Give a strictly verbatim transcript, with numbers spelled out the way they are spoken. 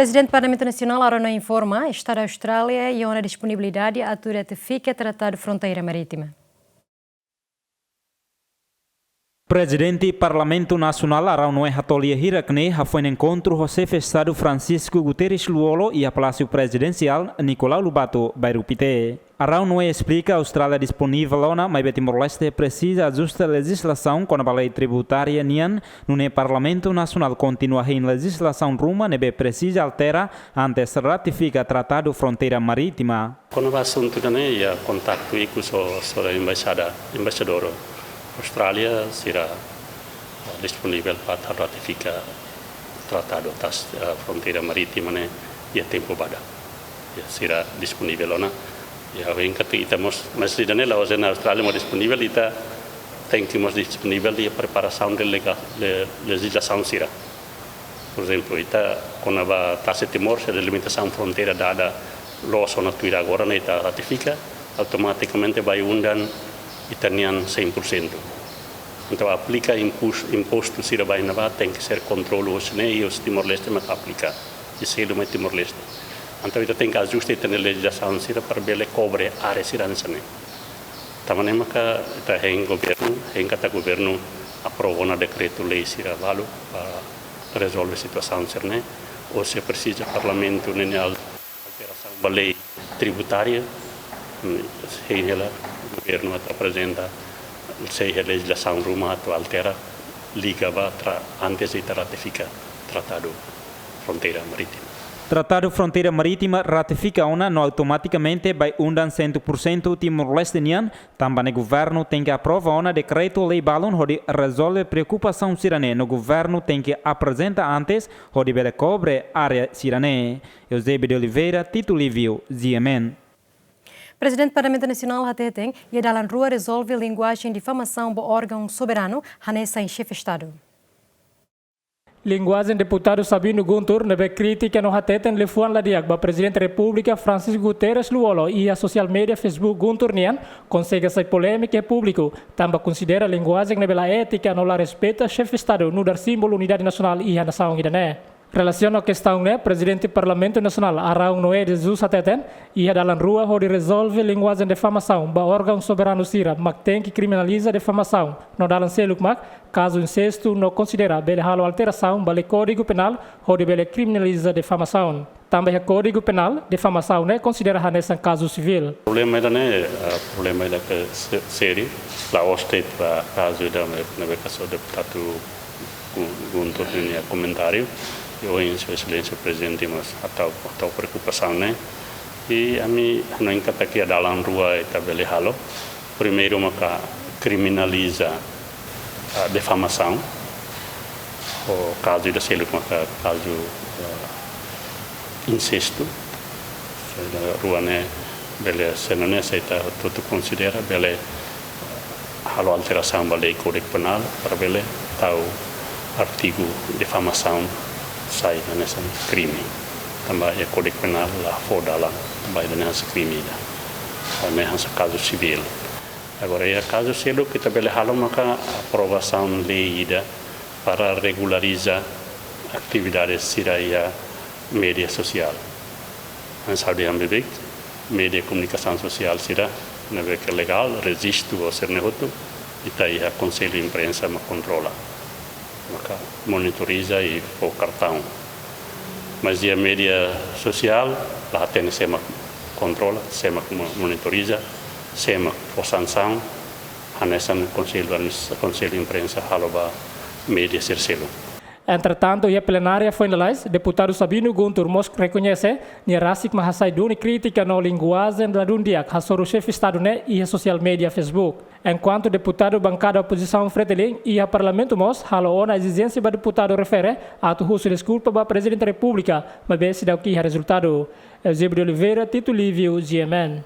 Prezidente Parlamentu Nasionál Arau Noe informa, Estadu Austrália iha ona disponibilidade atu ratifika Tratadu Fronteira Marítima. Prezidente Parlamentu Nasionál Arau Noe hato'o lia hirak ne'e hafoin enkontru ho Xefe Estadu Francisco Guterres Lú-Olo iha Palásiu Prezidensiál Nicolau Lobato, Bairru Pité. Arau Noe esplika Austrália disponivel ona, maibé Timor-Leste presiza ajusta lejizlasaun kona-ba lei tributária nian, nune'e Parlamentu Nasionál kontinua hein lejizlasaun ruma ne'ebé presiza altera antes ratifika Tratadu Fronteira Marítima. Kona-ba asuntu ida-ne'e iha kontaktu ikus ho, ho embaixada, embaixadór Austrália sira disponivel para ratifika tratadu tasi, eh, fronteira marítima ne'e iha tempu badak. Ya, sira disponivel ona. Ya, ha'u katak ita mós, mas ida-ne'e la'ós de'it Austrália mós disponivel, ita tenke mós disponivel iha preparasaun de lega-, le-, lejizlasaun sira. Por ezemplu, ita kona-ba tasi Timor, se delimitasaun fronteira dada loos ona tuir agora ne'e ita ratifika, automatikamente ba undan ita-nian sein por sentu. Entaun, aplika impos-, impostu sira ba iha ne'ebá, tenke ser kontrolu husi ne'e, i husi Timor-Leste mak aplika. I selu mai Timor-Leste. Entaun, ita tenke ajusta ita-nia lejizlasaun sira para bele kobre área sira hanesan ne'e. Tanba ne'e maka ita hein governu, hein katak governu aprova ona dekretu-lei sira balu para rezolve situasaun sira-ne'e. Ou se presiza Parlamentu ne'e nia al-, alterasaun ba lei tributária, hmm, sei hela governu atu aprezenta, sei hela lejizlasaun ruma atu altera, liga ba tra-, antes de ita ratifika Tratadu Fronteira Marítima. Tratadu Fronteira Marítima ratifika ona no automatikamente ba undan cem por cento Timor-Leste nian, tanba ne'e governu tenke aprova ona dekretu-lei balun hodi rezolve preokupasaun sira-ne'e no governu tenke aprezenta antes hodi bele kobre área sira-ne'e. Eusébio de Oliveira, Tito Livio, G M N. Prezidente Parlamentu Nasionál hateten, iha dalan rua rezolve linguajen difamasaun ba órgaun soberanu, hanesan Xefe Estadu. Linguajen Deputadu Sabino Guntur ne'ebé kritika no hateten liafuan la di'ak ba Prezidente Repúblika Francisco Guterres Lú-Olo iha sosiál média Facebook Guntur nian, konsege sai polémika iha públiku, tanba konsidera linguajen ne'ebé la étika no la respeita Xefe Estadu nu'udar símbolu unidade nasionál iha nasaun ida-ne'e. Relasiona ho kestaun ne'e, Prezidente Parlamentu Nasionál Arau Noé de Jesus hateten, iha dalan rua hodi rezolve linguajen difamasaun ba órgaun soberanu sira mak tenke kriminaliza difamasaun, no dalan seluk mak, kazu insestu no konsidera bele halo alterasaun ba lei Kódigu Penál hodi bele kriminaliza difamasaun. Tanba iha Kódigu Penál, difamasaun ne'e konsidera hanesan kazu sivíl. Problema ida-ne'e, eh, problema ida ke se-, sériu, la'ós de'it ba kazu ida ne'ebé, ne'ebé kazu deputadu Gu-, Guntur ninia komentáriu, i ohin Sua Exelénsia Prezidente mós hata'uk, hata'uk preokupasaun ne'e. I ami hanoin katak iha dalan rua ita bele halo. Primeiru maka kriminaliza, ah, difamasaun. Ou kazu ida seluk maka kazu, ah, insestu. Rua ne'e bele, se nune'e se ita hotu-hotu konsidera, bele halo alterasaun ba lei Kódigu Penál para bele tau artigu difamasaun sai hanesan krime. Tanba iha Kódigu Penál la fó dalan ba ida-ne'e hanesan krime ida. Ne'e hanesan kazu sivíl. Agora, iha kazu seluk ita bele halo maka aprovasaun lei ida para regulariza atividade sira iha média sosiál. Hanesan ha'u dehan beibeik, média komunikasaun sosiál sira ne'ebé ke legál, rejistu ho sira-ne'e hotu, ita iha Konsellu Imprensa mak kontrola. Maka monitoriza i fó kartaun. Mas iha média sosiál, la hatene sé mak kontrola, sé mak mo-, monitoriza, sé mak fó sansaun, hanesan Konsellu Adminis-, Konsellu Imprensa halo ba média sira seluk. Entretantu, iha plenária foin lalais, Deputadu Sabino Guntur mós rekoñese, nia rasik mak hasai duni krítika no linguajen ladún di'ak hasoru Xefe Estadu ne'e iha sosiál média Facebook. Enkuantu deputadu bankada opozisaun Fretilin iha Parlamentu mós halo ona ezijénsia ba deputadu refere atu husu deskulpa ba Prezidente Repúblika, maibé seidauk iha rezultadu. Eusébio de Oliveira, Tito Lívio, G M N.